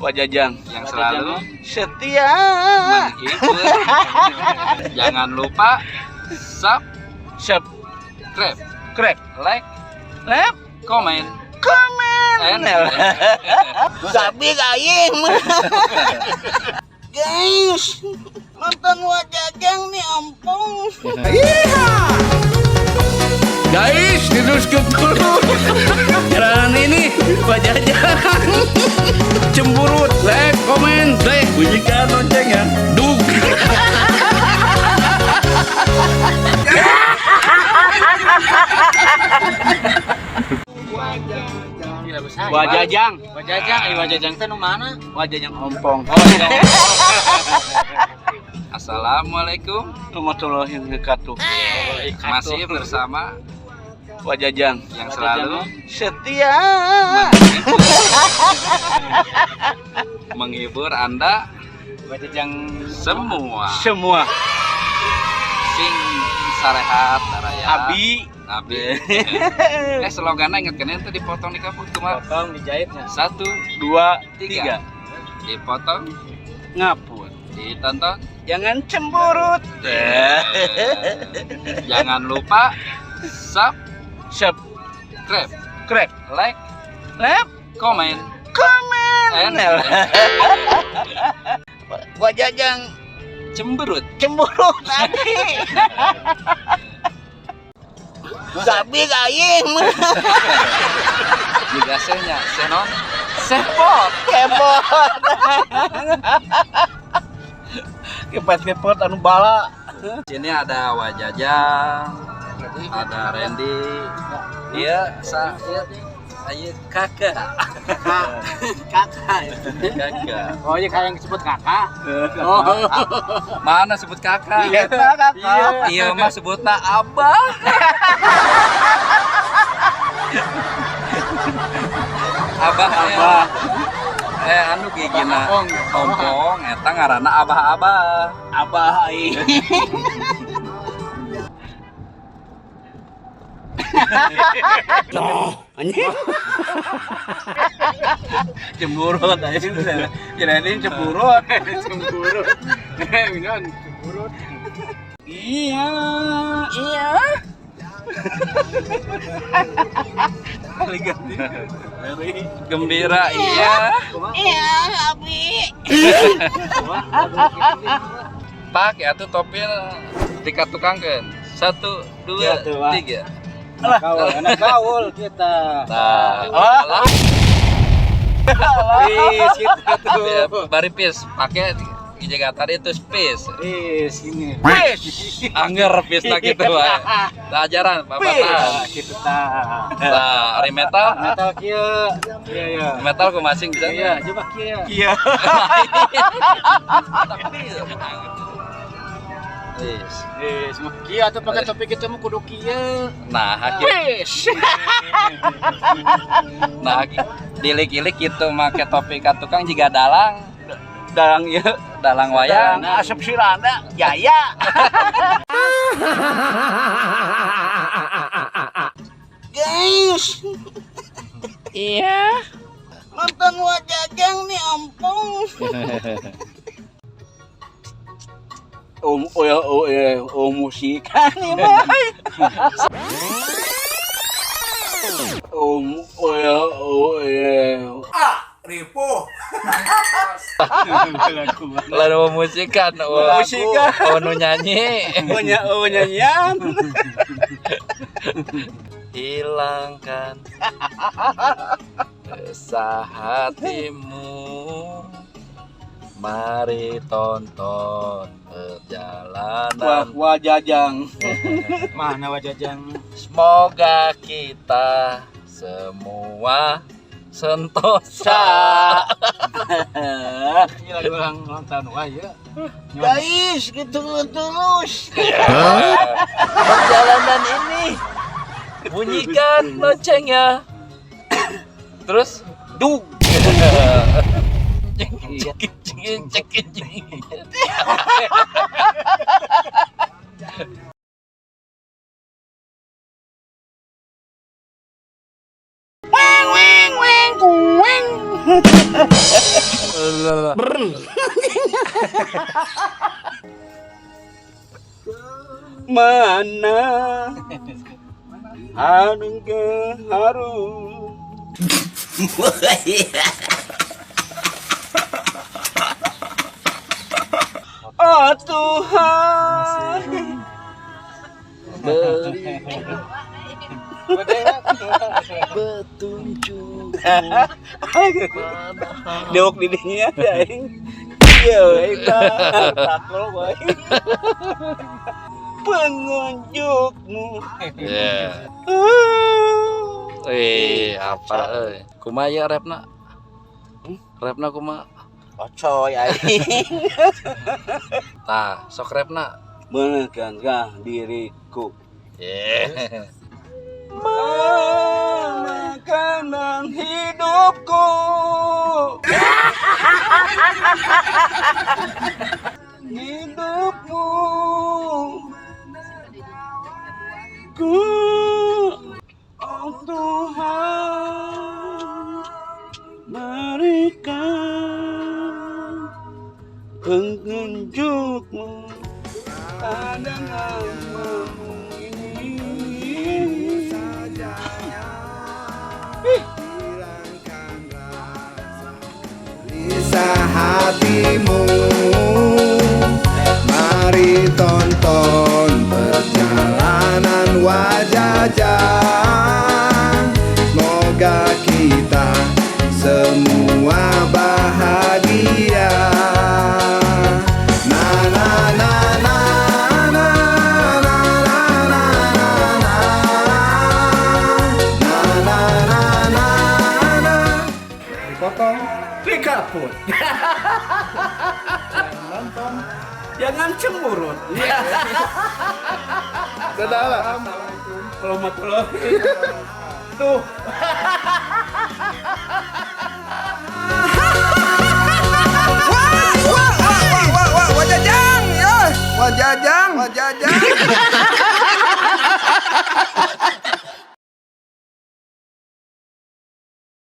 Wajajang yang selalu setia menghibur. Jangan lupa subscribe, subscribe, like, lep, comment, komen. And Sabi aing. Guys, nonton Wajajang nih ampun. Guys, diteruskan dulu. Jalan ini Wajajang. Cemburut, like, komen, like, bunyikan loncengnya. Dug. Wajajang. Wajajang, eh Wajajang teh nu mana? Wajajang ompong. Oh, iya. Assalamualaikum. Warahmatullahi wabarakatuh. Masih bersama Wajajang yang selalu setia menghibur Anda Wajajang semua. Semua. Sing sarehat daraya. Abi. Abi. Slogannya inget kan itu dipotong di kapuk kumaha? Potong dijahitnya. 1, 2, 3. 3. Dipotong, Ngapun. Ditonton. Jangan cemburut. Jangan lupa subscribe, Subscribe, like, lep, comment, komen. And Wajajang cemberut. Cemburut tadi. Sabi aing. Juga sehnya, seh non, sehpot. Kepot. Kepot-kepot anu bala. Sini ada Wajajang, ada Randy. Iya, sa, iya, ayo kakak. Kakak. Kakak. Oh, iya kayak yang disebut kakak. Oh. Mana sebut kakak? Iya, kakak. Iya, mah sebutna abah. Abah, Abah. Anu gigina Abah ompong eta ngaranna abah-abah. Abah aing. Anjing. Cemburut anjing. Kirain cemburut. Cemburut. Minon, cemburut. Iya. Iya. Gembira iya. Iya, Abi. Pak ya tuh topil dikatukangkeun. 1, 2, Iya, tuh, Pak. 3. Gaul, anak gaul kita. Nah, Alah. alah. Wis, gitu tuh. Bari pis, pakai jaga tadi itu pis. Wis, ini. Pis. Angger pis lah gitu wae. Nah, ajaran Pis. babatan. Nah, gitu tah. Nah, ari metal, Metal kieu. Iya, iya. Metal ku masing bisa. Iya, coba kieu. Iya. Wis. Wis, mah kieu atuh pakai topi kitu mah kudu kieu. Nah, hakim. Pis. Nah, dilik-ilik gitu make topi ka tukang jiga dalang, Dalang ieu. Dalang wayang. Dalang asep sirana jaya. Guys, Iya. nonton Wajajang nih ampun. Om oh ya oh ya oh musikan nih mah. Om oh ya oh ya. Lalu musikan, oh, Musikan. Oh nu nyanyi. Punya oh nyanyian. Hilangkan resah hatimu. Mari tonton Wah, perjalanan. Wajajang. Mana Wajajang? Semoga kita semua sentosa. Ini lagi ulang tahun wah ya. Guys, gitu terus. Perjalanan ini bunyikan loncengnya. Terus Dug. Cek cek cek cek. Weng weng weng weng. Mana hanung ke harum. Oh Tuhan, Beri petunjuk. Deok didinya aing. Iya, eta takol wae. Pengunjukmu. Ya. Eh, apa euy? Kumaha ya repna? Repna kumaha? Ocoy aing. Tah, sok repna. Benarkankah diriku Yeah. makanan hidupku? Hidupmu ku, oh Tuhan, berikan petunjukmu pada namamu ini. Bisa hatimu, mari tonton perjalanan Wajajang. Semoga kita semua bahagia. Na na na na na na na na na na na na na na. Dipotong, dikaput. Nonton. Jangan cemurut. Dadah lah. Warahmatullahi. Tuh. Wah, wah, wah, wah, wah, wajajang, ya, wajajang, wajajang.